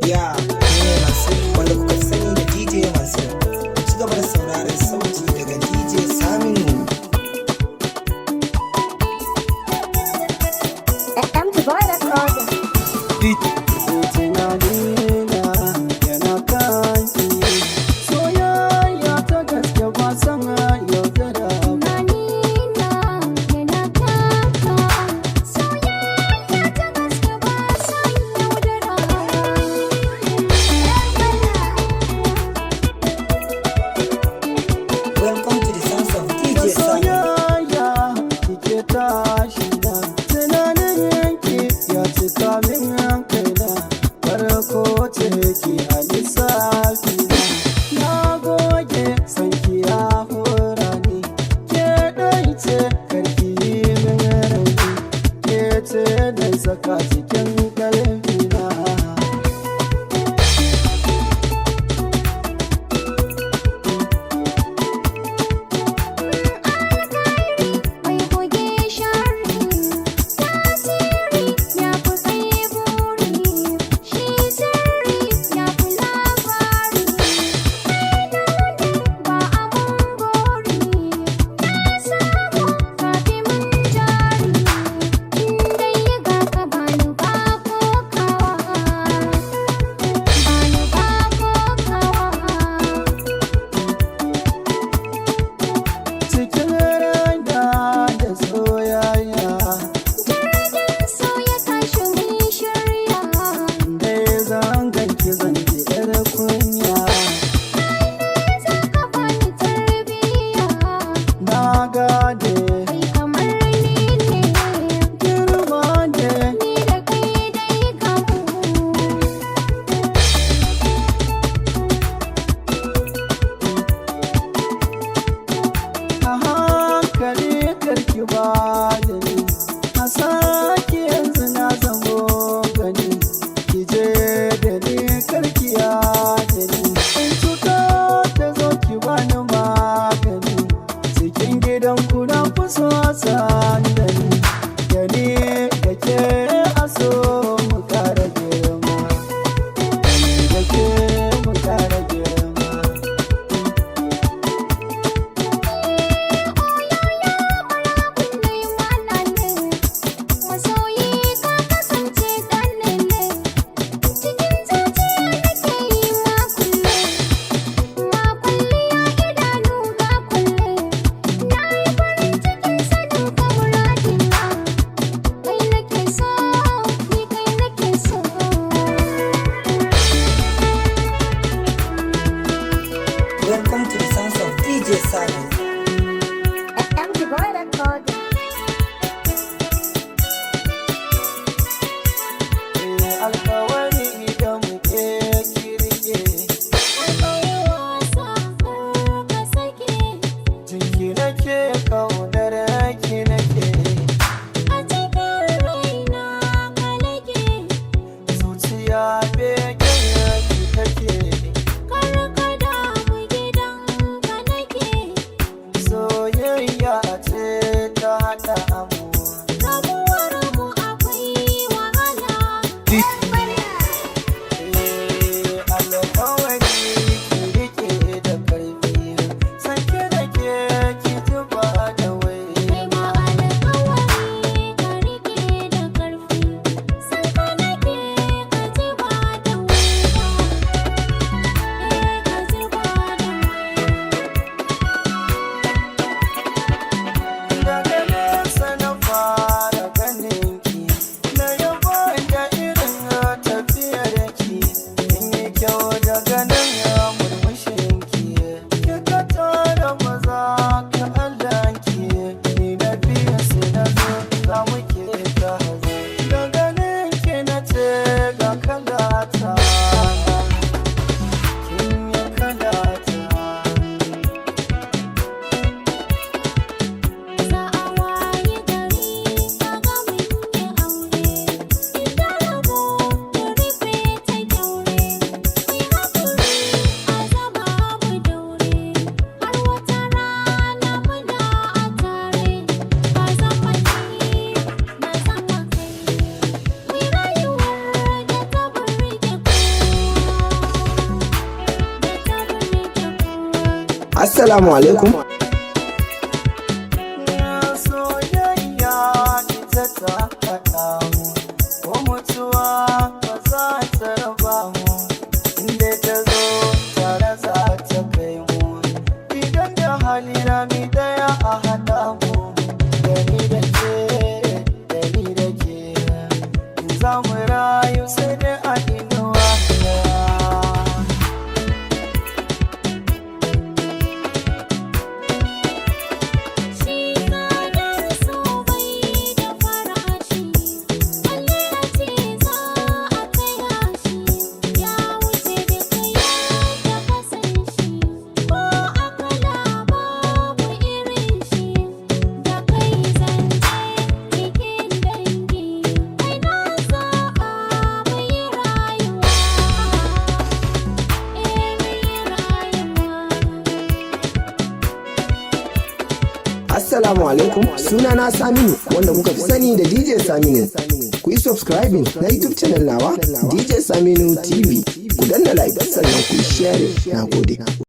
Ya, ni ne Mansur wanda kuka fi sani da DJ Mansur. Ku ci gaba da sauraron sauti daga DJ Saminu. MG Boy Recorder. Tunanina yana kanki, soyayya ta gaske ba san yaudara ba. Tunanina yana kanka, soyayya ta gaske ba san yaudara ba. Welcome to the sounds of Da DJ Saminu. soyayya kike tashi na, tunanin yanki ya cika min kaina, farko ce ki a lissafi na. Na goge sanki ya hura ni, ke ɗai ce karki yi min rauni, ke ce dai saka cikin ƙarfi na. Mai goge sharri, tasiri ya fi kai buri, shi sirri ya fi labari. Kai nuni ba abun gori, na samu kafi mun jari. In dai ga ka bani ba kokawa, bani ba kokawa. Cikin raina da soyayya, Jirgin so ya tashi mun shirya. dai zan ganki zan ji yar kunya. Za ka bani tarbiyya, Na gade kai kamar ni ne, girma ne. ni da kai dai gamu. A hankali karki ba da ni, a sake yanzu na zamo gani, ki je da ni karki ya da ni. In cuta ta zo ki bani magani, cikin gidan ku na fi so san da ni, da ni da ke a so mu kara girma, da ni da ke mu kara girma. Kunne malale, masoyi ka kasance ɗan lele, cikin zuciya nake yi ma kulle, ma kulliya idanu ga kulle, na yi farin cikin sanin ka muradina, kai nake so, ni kai nake so. Welcome to the sounds of DJ Saminu. MG Boy Recorder. Alkawari idan muke kirke, jiki nake kaunar ki nake, zuciya begen ki take, soyayya ce ta haɗa mu. Eh, alkawari ki rike da karfi, sanke da ke ki zuba da wai. Assalamu alaikum. Soyayya ita ta haɗa mu, ko mutuwa ba za ta raba mu. Inda ta zo tare za ta kai mu, idan da hali rami daya a haɗa mu. Da ni da ke, da ni da ke, in za mu rayu sai dai a inuwa ɗaya. Shi tsadar so bai da farashi, balle a ce za a taya shi, ya wuce duka yadda ka san shi, ko a kala babu irin shi, da kai zance cikin dangi, kai na zaɓa mu yi rayuwa, eh mu yi rayuwa. Assalamu alaikum, sunana Saminu wanda kuka fi sani da DJ Saminu. Ku yi subscribing na YouTube channel nawa DJ Saminu TV. Ku danna like sannan ku yi sharing. Na gode.